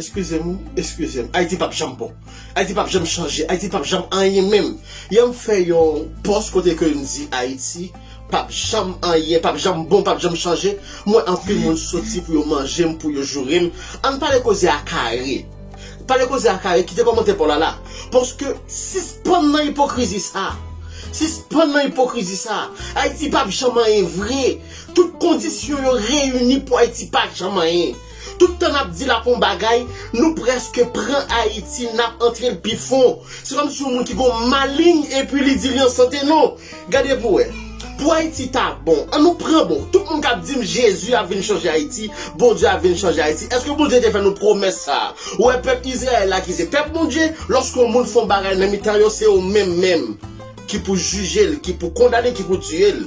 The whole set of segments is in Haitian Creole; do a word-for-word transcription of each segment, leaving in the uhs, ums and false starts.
Eskize m, eskize m. Ayiti p ap janm bon. Ayiti p ap janm chanje. Ayiti p ap janm anyen menm. Yè m fè yon pòs kote ke m di Ayiti p ap janm anyen, p ap janm bon, p ap janm chanje. M wè anpil moun soti pou yo manje m, pou yo joure m. Ann pale koze a kare. Pale koze a kare, kite kòmantè pa w la la. Paske sispann nan ipokrizi sa. Sispann nan ipokrizi sa. Ayiti p ap janm anyen vre. Tout kondisyon yo reyini pou Ayiti pa janm anyen. Tout tan n ap di l ap yon bagay, nou prèske pran Ayiti, n ap antre l pi fon. Se kòmsi yon moun ki gon maleng epi li di li an sante, non. Gade pou wè. Pou Ayiti ta bon, an nou pran bon. Tout moun k ap di m Jezi ap vin chanje Ayiti, Bondye ap vin chanje Ayiti. Èske Bondye te fè nou pwomès sa a? Ou wè pèp Izrayèl la ki se pèp Bondye, lòske yon moun fè yon bagay nan mitan yo, se yo menm menm ki pou jije l, ki pou kondane, ki pou tiye l.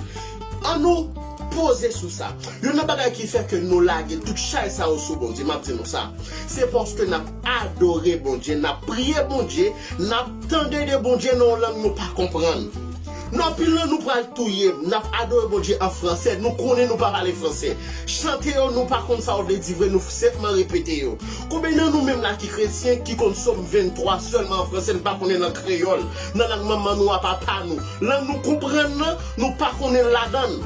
An nou poze sou sa. Youn nan bagay ki fè ke nou lage tout chay sa yo sou Bondye, m ap di nou sa, se paske n ap adore Bondye, n ap priye Bondye, n ap tande de Bondye nan yon lang nou pa konprann. Nan anpil nan nou pral touye m, n ap adore Bondye an franse, nou konnen nou pa pale franse. Chante yo, nou pa konn sa yo vle di vre, nou senpman repete yo. Konbyen nan nou menm la ki kretyen, ki konn Sòm venntwa sèlman an franse, n pa konnen nan kreyòl, nan lang manman nou a, papa nou? Lang nou konprann nan, nou pa konnen l ladan l.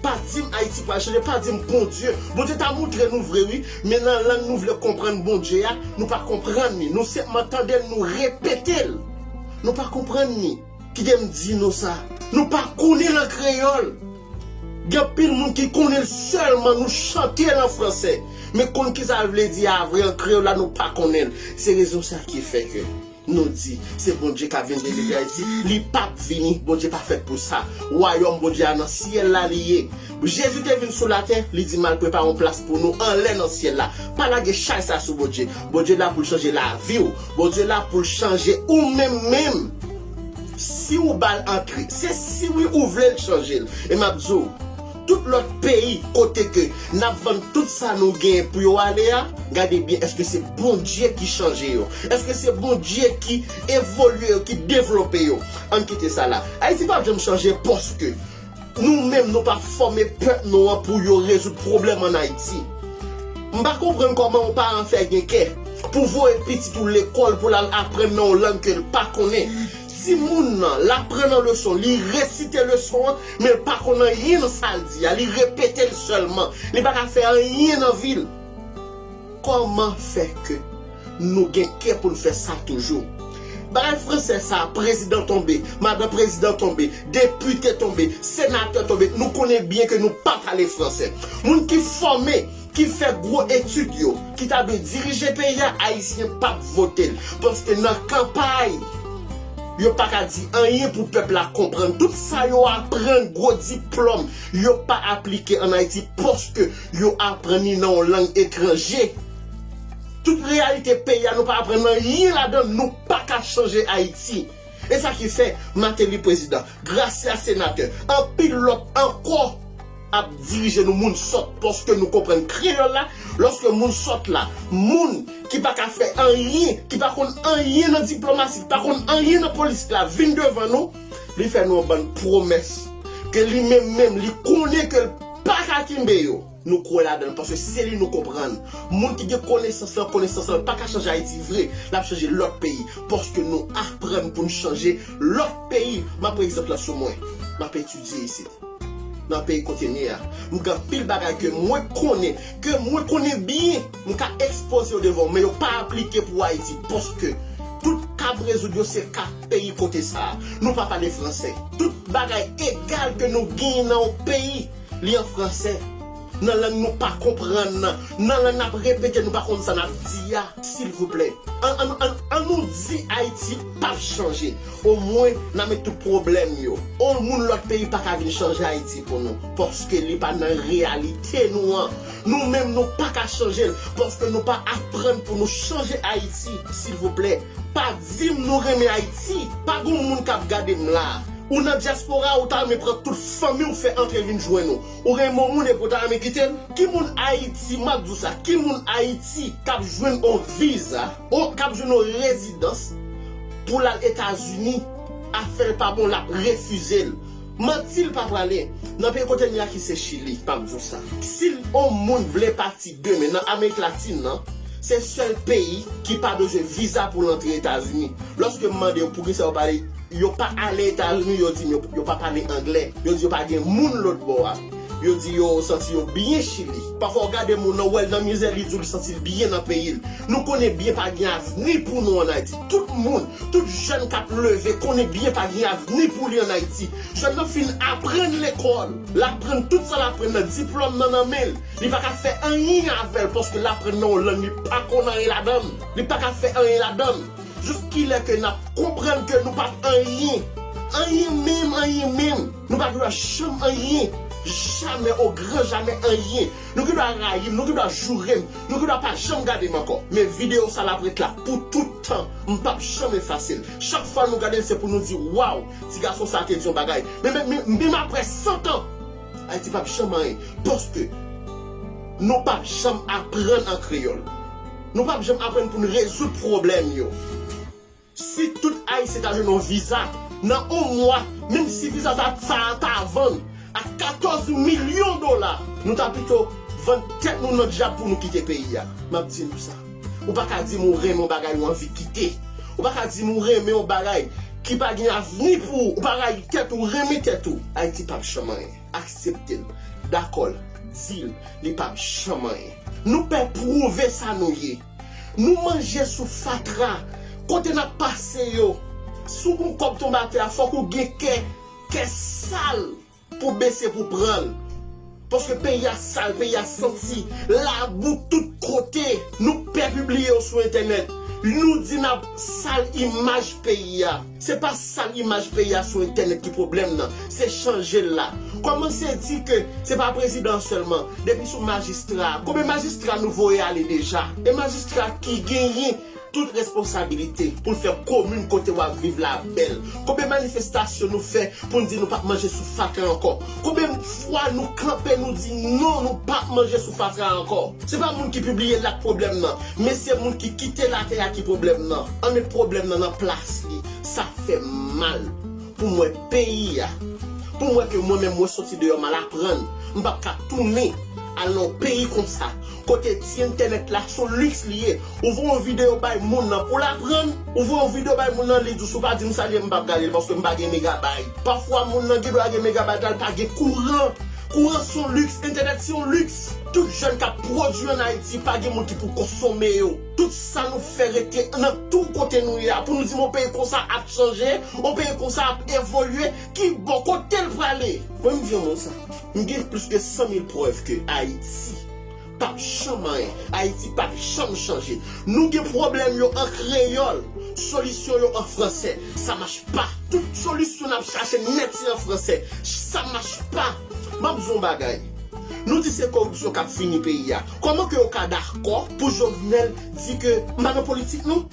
Pa di m Ayiti pral chanje, pa di m Bondye. Bondye ta montre nou vre wi, men nan lang nou vle konprann Bondye a, nou pa konprann li. Nou senpman tande l, nou repete l. Nou pa konprann li. Kite m di nou sa. Nou pa konnen l an kreyòl. Gen anpil moun ki konnen l sèlman, nou chante l an franse. Men konn kisa l vle di a vre an kreyòl la, nou pa konnen l. Se rezon sa ki fè ke nou di, se Bondye k ap vin delivre Ayiti. Li p ap vini. Bondye pa fèt pou sa. Wayòm Bondye a nan syèl la li ye. Jezi te vin sou latè, li di m al prepare yon plas pou nou anlè nan syèl la. Pa lage chay sa sou Bondye. Bondye la pou l chanje lavi w. Bondye la pou l chanje ou menm menm. Si ou ba l antre, se si wi ou vle l chanje l. E m ap di w, tout lòt peyi kote ke n ap vann tout sa nou genyen pou yo ale a, gade byen, èske se Bondye ki chanje yo? Èske se Bondye ki evolye yo, ki devlope yo? Ann kite sa la. Ayiti p ap janm chanje paske nou menm nou pa fòme pèp nou an pou yo rezoud pwoblèm ann Ayiti. M pa konprann kòman yon paran fè gen kè pou voye pitit ou lekòl pou l al aprann nan yon lang ke l pa konnen. Timoun nan, l aprann yon leson, li resite leson an, men l pa konn anyen nan sa l di a, li repete l sèlman. Li pa ka fè anyen nan vi l. Kòman fè ke nou gen kè pou n fè sa toujou? Bagay franse sa, prezidan tonbe, madan prezidan tonbe, depite tonbe, senatè tonbe, nou konnen byen ke nou pa pale franse. Moun ki fòme, ki fè gwo etid yo, ki ta dwe dirije peyi a, Ayisyen p ap vote l. Paske nan kanpay, yo pa ka di anyen pou pèp la konprann. Tout sa yo aprann, gwo diplòm, yo pa aplike ann Ayiti paske yo aprann li nan yon lang etranje. Tout reyalite peyi a, nou pa aprann anyen ladan l, nou pa ka chanje Ayiti. E sa ki fè Martelly prezidan, Gracia senatè, anpil lòt ankò ap dirije nou, moun sòt, paske nou konprann kreyòl la. Lòske moun sòt la, moun ki pa ka fè anyen, ki pa konn anyen nan diplomasi, ki pa konn anyen nan politik la, vin devan nou, li fè nou yon bann pwomès ke li menm menm, li konnen ke l pa ka kenbe yo. Nou kwè ladan l, paske se li nou konprann. Moun ki gen konesans lan, konesans lan pa ka chanje Ayiti vre, l ap chanje lòt peyi, paske nou aprann pou n chanje lòt peyi. M ap pran egzanp lan sou mwen. M ap etidye isit, nan peyi kote m ye a. M gen anpil bagay ke mwen konnen, ke mwen konnen byen, m ka ekspoze yo devan w, men yo pa aplike pou Ayiti, paske tout ka m rezoud yo se ka peyi kote sa a. Nou pa pale franse. Tout bagay egal ke nou genyen nan yon peyi, li an franse. Nan lang nou pa konprann nan, nan lang n ap repete, nou pa konn sa n ap di a. Silvouplè, an, an, an, an nou di Ayiti p ap chanje. Omwen, n a met tout pwoblèm yo. On moun lòt peyi pa ka vin chanje Ayiti pou nou, paske li pa nan reyalite nou an. Nou menm, nou pa ka chanje l, paske nou pa aprann pou nou chanje Ayiti. Silvouplè, pa di m nou renmen Ayiti. Pa gon moun k ap gade m la. Ou nan dyaspora, ou ta renmen pran tout fanmi w fè antre vin jwenn ou. Ou renmen yon moun epi w ta renmen kite l? Ki moun Ayiti, m ap di w sa, ki moun Ayiti k ap jwenn yon viza, yon, k ap jwenn yon rezidans pou l al Etazini, afè l pa bon, l ap refize l? Manti l pa prale. Nan peyi kote m ye a ki se Chili, m ap di w sa. Si yon moun vle pati demen nan Amerik Latin nan, Se sèl peyi ki pa bezwen viza pou l antre Etazini. Lòske m mande yo poukisa yo pale, yo pa ale Etazini, yo di m yo, yo pa pale anglè. Yo di yo pa gen moun lòt bò a. Yo di yo santi yo byen Chili. Pafwa w gade moun nan, w wè l nan mizè, li di w li santi l byen nan peyi l. Nou konnen byen pa gen avni pou nou ann Ayiti. Tout moun, tout jèn k ap leve konnen byen pa gen avni pou li ann Ayiti. Jèn nan fin aprann lekòl, l aprann tout sa l aprann nan, diplòm nan nan men l. Li pa ka fè anyen avè l paske l aprann nan yon lang li pa konn anyen ladan l. Li pa ka fè anyen ladan l. Jiskilè ke n ap konprann ke nou p ap anyen? Anyen menm, anyen menm. Nou pa gen dwa janm anyen. Jamè, o gran jamè, anyen. Nou gen dwa rayi m, nou gen dwa joure m, nou gen dwa pa janm gade m ankò. Men videyo sa l ap ret la pou tout tan. M p ap janm efase l. Chak fwa nou gade l, se pou nou di, waw, ti gason sa te di yon bagay. Men, men, men, menm apre san tan, Ayiti p ap janm anyen. Paske nou p ap janm aprann an kreyòl. Nou p ap janm aprann pou n rezoud pwoblèm yo. Si tout Ayisyen ta jwenn yon viza, nan yon mwa, menm si viza ta, sa a ta vann a katòz milyon dola, nou ta pito vann tèt nou nan dyab pou nou kite peyi a. M ap di nou sa. Ou pa ka di m ou renmen yon bagay ou anvi kite. Ou pa ka di m ou renmen yon bagay ki pa gen avni pou ou. Ou pa rayi tèt ou, renmen tèt ou. Ayiti p ap janm anyen. Aksepte l. Dakò l. Di l. Li p ap janm anyen. Nou pè pwouve sa nou ye. Nou manje sou fatra. Kote n ap pase yo. Si w gon kòb tonbe atè a, fòk ou gen kè, kè sal pou bese pou pran l. Paske peyi a sal, peyi a santi, labou tout kote. Nou pè pibliye yo sou entènèt. Nou di n ap sal imaj peyi a. Se pa sal imaj peyi a sou entènèt ki pwoblèm nan. Se chanje l la. Kòmanse di ke se pa prezidan an sèlman. Depi sou majistra. Konbyen majistra nou voye ale deja? E majistra ki genyen tout responsabilite pou l fè komin kote w ap viv la bèl. Konbyen manifestasyon nou fè pou n di nou p ap manje sou fatra ankò? Konbyen fwa nou kanpe, nou di non, nou p ap manje sou fatra ankò? Se pa moun ki pibliye l la k pwoblèm nan, men se moun ki kite latè a ki pwoblèm nan. Ann met pwoblèm nan nan plas li. Sa fè m mal pou m wè peyi a. Pou m wè ke mwen menm mwen soti deyò m al aprann. M p ap ka tounen al nan yon peyi konsa. Kote ti entènèt la se yon liks li ye. Ou voye yon videyo bay moun nan pou l aprann. Ou voye yon videyo bay moun nan, li di w si w pa di m sa l ye m p ap gade l paske m pa gen megabay. Pafwa moun nan gen dwa gen megabay la, l pa gen kouran. Kouran se yon liks, entènèt se yon liks. Tout jèn k ap pwodui ann Ayiti, pa gen moun ki pou konsome yo. Tout sa nou fè rete nan tou kote nou ye a. Pou nou di m yon peyi konsa ap chanje, yon peyi konsa ap evolye, ki bò kote l prale? Mwen m di yon mo sa. M gen plis ke san mil prèv ke Ayiti p ap janm anyen. Ayiti p ap janm chanje. Nou gen pwoblèm yo an kreyòl, solisyon yo an fransè. Ça marche pas. Tout solisyon n ap chache nèt se an fransè. Ça marche pas. M ap di w yon bagay. Nou di se koripsyon k ap fini peyi a. Kòman ke yo ka dakò pou Jovenel di ke m pa nan politik non?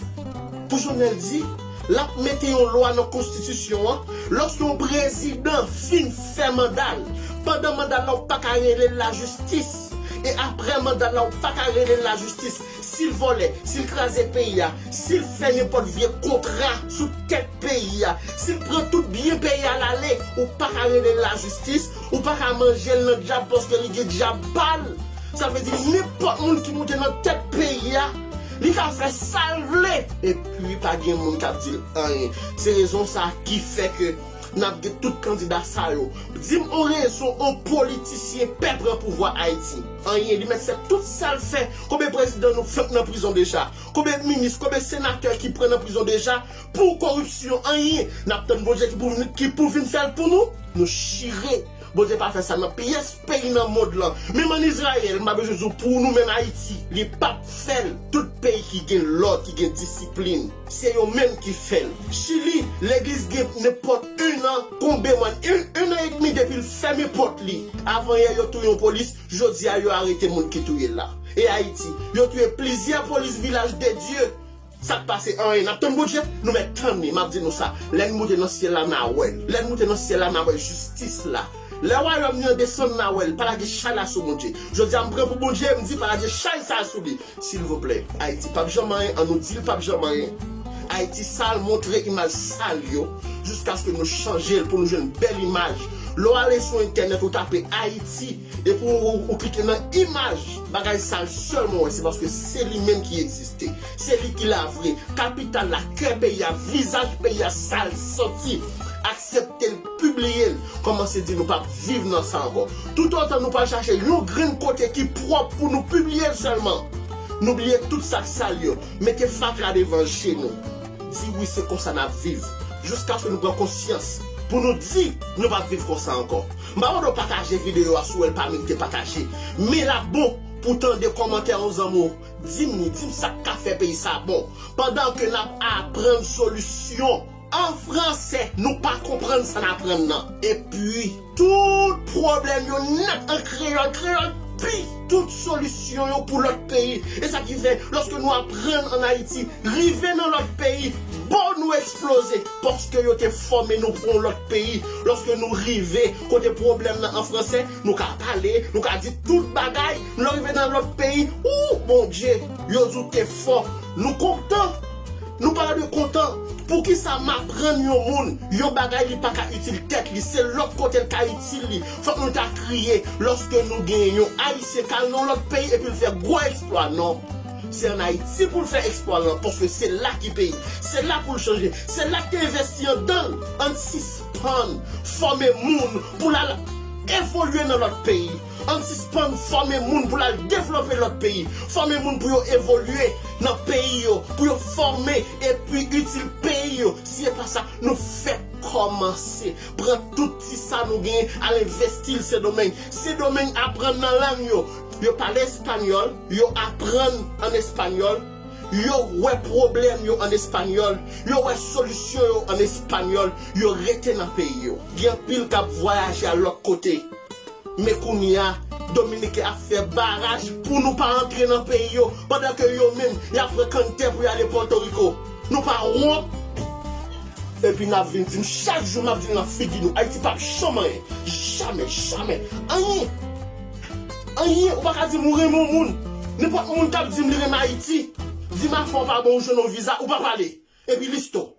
Pou Jovenel di l ap mete yon lwa nan konstitisyon an, lòske yon prezidan fin fè manda l, pandan manda l la ou pa ka rele l lajistis, e apre manda l la ou pa ka rele l lajistis, si l vòlè, si l kraze peyi a, si l fè nenpòt vye kontra sou tèt peyi a, si l pran tout byen peyi a l ale, ou pa ka rele l lajistis, ou pa ka manje l nan dyab paske li gen dyab pa l. Sa vle di nenpòt moun ki moute nan tèt peyi a, li ka fè sa l vle. Epi pa gen moun k ap di l anyen. Se rezon sa a ki fè ke n ap gen tout kandida sa yo. Di m on rezon on politisyen pè pran pouvwa Ayiti. Anyen, li mèt fè tout sa l fè. Konbyen prezidan nou fenk nan prizon deja? Konbyen minis, konbyen senatè ki pran nan prizon deja pou koripsyon? Anyen. N ap tann Bondye ki pou vin, ki pou vin fè l pou nou? Nou chire. Bondye pa fè sa nan pyès peyi nan mond lan. Menm ann Izrayèl, m pa bezwen di w pou nou menm Ayiti, li p ap fè l. Tout peyi ki gen lòd, ki gen disiplin, se yo menm ki fè l. Chili, legliz gen nenpòt en an, konbyen mwa, en, en an edmi depi l fèmen pòt li. Avanyè yo touye yon polis, jodi a yo arete moun ki touye l la. E Ayiti, yo touye plizyè polis Vilaj de Dye. Sa k pase? Anyen. N ap tann Bondye? Nou mèt tann li. M ap di nou sa. Lè n moute nan syèl la, n a wè l. Lè n moute nan syèl la, n a wè jistis la. Lè wayòm li an desann, n a wè l. Pa lage chay la sou Bondye. Jodi a, m pran pou Bondye, m di pa lage chay sa a sou li. Silvouplè, Ayiti p ap janm anyen, an nou di l p ap janm anyen. Ayiti sal, montre imaj sal yo, jiskaske nou chanje l pou nou jwenn bèl imaj. Lè w ale sou entènèt, ou tape Ayiti, epi ou, ou, ou klike nan imaj, bagay sal sèlman w wè, se paske se li menm ki egziste. Se li ki la vre. Kapital la, kè peyi a, vizaj peyi a sal, santi. Aksepte l, pibliye l. Kòmanse di nou p ap viv nan sa ankò. Toutotan nou pa chache yon grenn kote ki pwòp pou nou pibliye l sèlman, nou bliye tout sa k sal yo. Mete fatra devan je nou. Di wi, se konsa n ap viv. Jiskaske nou pran konsyans pou nou di nou p ap viv konsa ankò. M pa mande w pataje videyo a si w wè l pa merite pataje. Men l ap bon pou w tande kòmantè yon zanmi w. Di m wi, di m sa k ka fè peyi sa bon. Pandan ke n ap aprann solisyon an fransè, nou pa konprann sa n aprann nan. Epi, tout pwoblèm yo nèt an kreyòl, kreyòl pi. Tout solisyon yo pou lòt peyi. E sa ki fè, lòske nou aprann ann Ayiti, rive nan lòt peyi, bon nou eksploze. Paske yo te fòme nou pou yon lòt peyi. Lòske nou rive kote pwoblèm nan an fransè, nou ka pale, nou ka di tout bagay. Lè w rive nan lòt peyi, ou, Bondye, yo di w te fò. Nou kontan. Nou pa dwe kontan. Poukisa m aprann yon moun yon bagay li pa ka itil tèt li? Se lòt kote l ka itil li. Fòk nou ta kriye lòske nou genyen yon Ayisyen k al nan lòt peyi epi l fè gwo eksplwa. Non. Se ann Ayiti pou l fè eksplwa l lan, paske se la ki peyi. Se la pou l chanje. Se la k te envesti andan l. Ann sispann fòme moun pou l al evolye nan lòt peyi. Ann sispann fòme moun pou l al devlope lòt peyi. Fòme moun pou yo evolye nan peyi yo, pou yo fòme epi itil peyi yo. Si se pa sa, nou fèk kòmanse pran tout ti sa nou genyen, al envesti l Sendomeng. Sendomeng aprann nan lang yo. Yo pale espanyòl, yo aprann an espanyòl, yo wè pwoblèm yo an espanyòl, yo wè solisyon yo an espanyòl, yo rete nan peyi yo. Gen anpil k ap vwayaje al lòt kote. Men kounye a, Dominiken ap fè baraj pou nou pa antre nan peyi yo, pandan ke yo menm, y ap pran kanntè pou y ale Pòtoriko. Nou pa wont? Epi n ap vin di m, chak jou m ap di l nan figi nou, Ayiti p ap janm anyen. Jamè, jamè. Anyen. Anyen, ou pa ka di m ou renmen yon moun. Nenpòt moun k ap di m li renmen Ayiti, di m afè w pa bon, ou jwenn yon viza, ou pa pale. Epi liste w.